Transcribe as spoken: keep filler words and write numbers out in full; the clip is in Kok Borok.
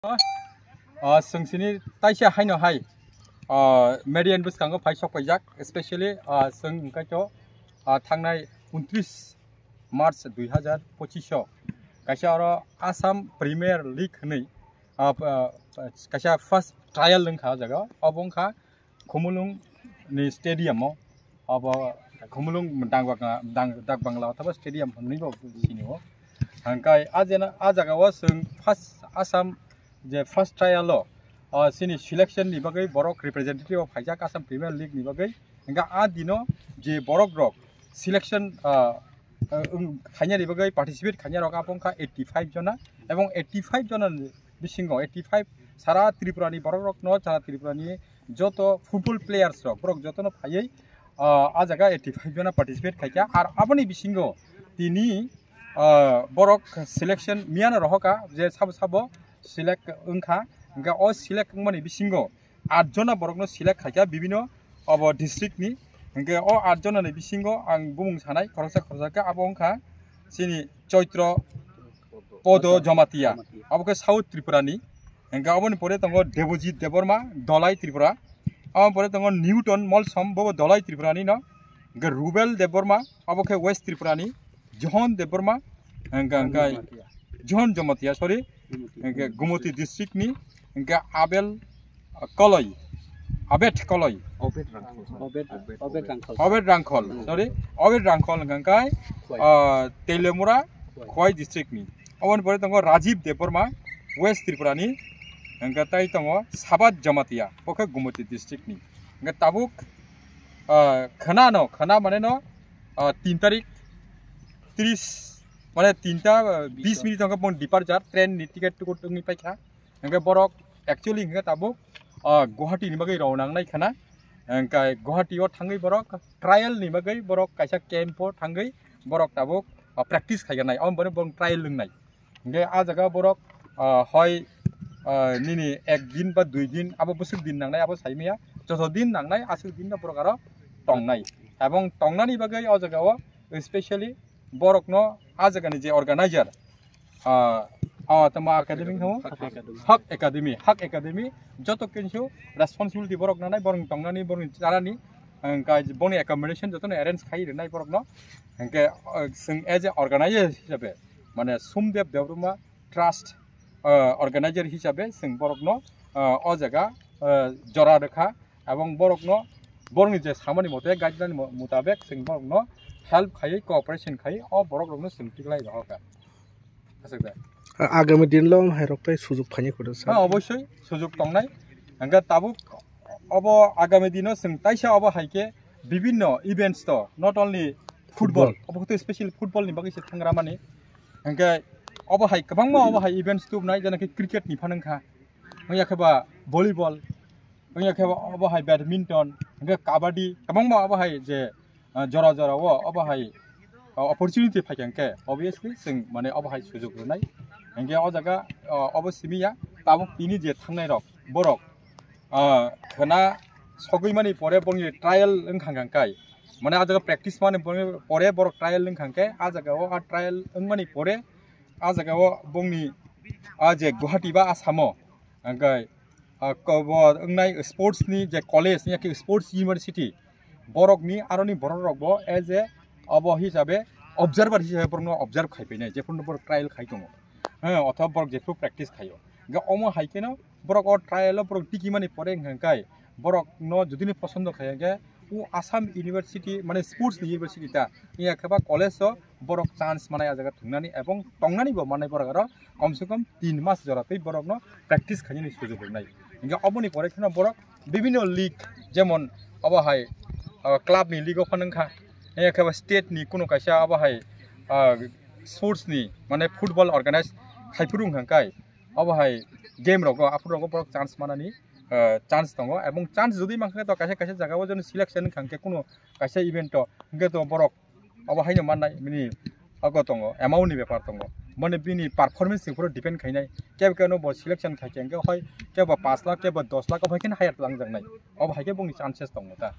Ah, chwng sini taisa haino hai, ah, media ni bwskango phai sok paijak, especially, ah, chwng hwnkhe to, ah, thangnai untris March dui hazar pochish o kaisa oro Assam Premier League hwnwi, ah, ah, kaisa first trial wngkha o jaga, obo wngkha Khumulung ni stadium o, abo Khumulung Dak Bangla, Dak Bangla othoba stadium hwnwi bo sini o. Hwnkhai a jena, a jaga o chwng first Assam je first trial o, ah, chini selection ni bagwi borok representative o phaijak Assam Premier League ni bagwi. Hwnkhe a dino je borok rok selection, ah, ah, wng-, khainani bagwi participate khainai rok abo wngkha eighty five jona, ebong eighty five jona ni bisingo eighty five sara Tripura ni borok rok no, sara Tripura ni joto football players rok, borok joto no phaiwi, ah, a jaga eighty five jona participate khaikha. Ar aboni bisingo tini, ah, borok selection miyano rohoka je sabo sabo select wngkha, hwnkhe o select wngmani bisingo aat jona borokno select khaikha bibino obo district ni. Hwnkhe o aat jona ni bisingo ang bumung sanai khoroksa khoroksa khe abo wngkha chini Choitro Podo Jamatia, abo khe South Tripura ni. Hwnkhe aboni pore tongo Debojit Debbarma, Dholai Tripura. Aboni pore tongo Newton Molsom, bobo Dholai Tripura ni no. Hwnkhe Rubel Debbarma, abo khe West Tripura ni. Johon Debbarma, hwnkhe, hwnkhe Johon Jamatia, sorry, hwnkhe Gumoti district ni, hwnkhe Abel, uh, Koloi, Abed Koloi. Obed Rangkhol. Obed, Obed Rangkhol. Obed Rangkhol, sorry, Obed Rangkhol hwnkhe, uh, Teliamura, Khowai district ni. Oboni pore tongo Rajiv Debbarma, West Tripura ni, hwnkhe tai tongo Sabat Jamatia, bo khe Gumoti district ni. Hwnkhe tabuk, uh, khana no, khana mane no, ah, tin tarik tris, mane tinta, ah, bis minute hwnkhe boni departure, train ni ticket tukut wngwi paikha. Hwnkhe borok actually hwnkhe tabuk, ah, Guwahati ni bagwi rwna wngnai khana. Hwnkhe Guwahati o thangwi borok trial ni bagwi borok kaisa camp o thangwi borok tabuk, ah, practice khaiganai, omo borok trial wngnai. Hingke ah jaga borok, ah, hoi, ah, nini ek din ba dui din abo bwswk din nangnai abo saimaya, joto din nangnai aswk din no borok aro tongnai. Ebong tongnani bagwi o jaga o specially borok no ah jaga ni je organizer, ah, ah, tamo academy no? Hak Academy. Hak Academy, Hak Academy joto kinsu responsibility borok nangnai, borok tongnani, borok chanani, hingke boni accommodation joto no arrange khai rinai borok no. Hingke, ah, chwng as a organizer hisabe, mane Somdev Debbarma Trust, ah, organizer hisabe chwng borokno, ah, o jaga, ah, jora rwkha, ebong borokno borokni je samani mote, guideline mo-, mutabek chwng borokno help khaiwi, cooperation khaiwi o borok rokno chwng tiklai rohorkha. Aswk da. A-, agami dinlo hai rok tai sujuk phaini kotor sa. Ha, obosoi sujuk tongnai. Hingke tabuk obo agami dino chwng taisa obo hai khe bibinno events to, not only football, football. Obo khe special football ni bagwi se thangra mani. Hingke obo hai kwbangma obo hai events tubunai, jena khe cricket ni phanang kha, wngya khe ba volleyball, wngya khe ba obo hai badminton, hingke kabaddi, kwbangma obo hai je ah, jora jora o obo hai, ah, opportunity phaikha hwnkhe obviously chwng mane obo hai sujuk rwnai. Hingke o jaga, ah, obo simi ya, tabuk tini je thangnai rok borok, ah, khwna sogwi mani pore bongni trial wngkha hwnkhe, mane ah jaga practice mani pore borok trial wngkha hwnkhe ah jaga o ah trial wngmani pore ah jaga o bongni ah je Guwahati ba Assam o hingke, ah, ko-, bo wngnai sports ni je college, ya khe sports university, borok ni, aroni borok rok bo as a obo hisabe observer hisabe borok no observe khai painai, jephuru borok trial khai tongo, he, othoba borok jephuru practice khaio. Hingke omo hai kheno borok o trial o borok tiki mani pore hingka hingkai borok no jodi ni posondo khai hingke o Assam University, mane sports ni university ta, ya khe ba college o borok chance manai ah jaga thungnani ebong tongnani bo manai borok aro kom se kom tin mas jora tei borokno practice khainani sujuk rwnai. Hingke oboni pore kheno borok bibinno league, jemon obo hai, ah, club ni league o phano wngkha, hingke ba state ni kuno kaisa obo hai, ah, sports ni mane football organize khaiphuru wngkha kai obo hai game rogo aphuru rogo borok chance manani, ah, chance tongo, ebong chance jodi mankha to kaisa kaisa jaga o joni selection wngkha hingke kuno kaisa event o hingke to borok obo haino mannai bini ogo tongo, amount ni bepar tongo. Mane bini performance ni upor depend khainai. Kebo kebo no bo selection khai khe hoi kebo paanch lakh, kebo dos lakh, obo hai khe higher langjaknai. Obo hai khe bongni chances tongo ta.